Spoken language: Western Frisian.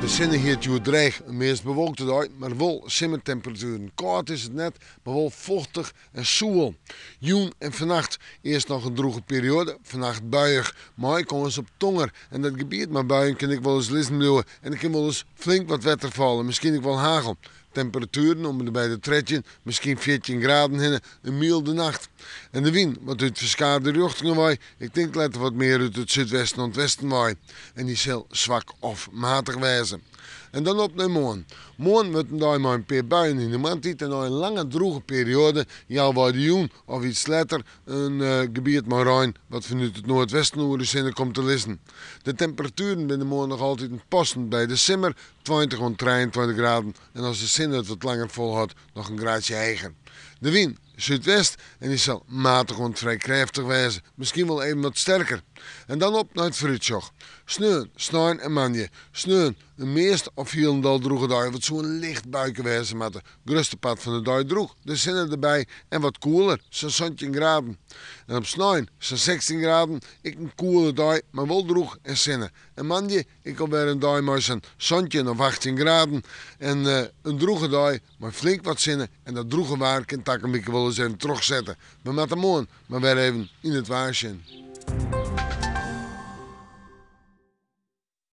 De sinne hie it hjoed dreech, in meast bewolkte dei, mar wol simmertemperatueren. Kâld is it net, mar wol fochtich en soel. Jûn en fannacht earst noch in drûge perioade, fannacht buiïch, mei kâns op tonger. En dat gebiet mei buien kin ek wolris lizzen bliuwe en der kin wolris flink wat wetter falle, miskien ek wol hagel. Temperatueren om en by de 13, miskien 14 graden hinne, in mylde nacht. En de wyn wat út ferskate rjochtingen wei, ik tink letter wat mear út it súdwesten oant westen wei. En dy sil swak of matich wêze. En dan op nei moarn. Moarn wurdt in dei mei in pear buien yn de moarntiid en nei in lange drûge perioade, healwei de jûn of iets letter, in gebiet mei rein wat fanút it noardwesten oer ús hinne komt te lizzen. De temperatueren binne moarn noch altiten passend by de simmer, 20 oant 23 graden en as de sinne it wat langer folhâldt noch in graadsje heger. De wyn súdwest en dy sil matich oant frij krêftich wêze, miskien wol even wat sterker. En dan op nei it foarútsjoch. Sneon, snein en moandei. Sneon in meast of hielendal drûge dei, of it soe in licht buike wêze moatte. Grutste part fan de dei drûch, de sinne derby en wat koeler, sa'n 17 graden. En op snein sa'n 16 graden, ek in koele dei, mar wol drûch en sinne. En moandei ek alwer in dei mei sa'n 17 of 18 graden en in drûge dei mei flink wat sinne en dat drûge waar kin takom wike wolris even trochsette. We moatte moarn mar wer even yn it waar sjen.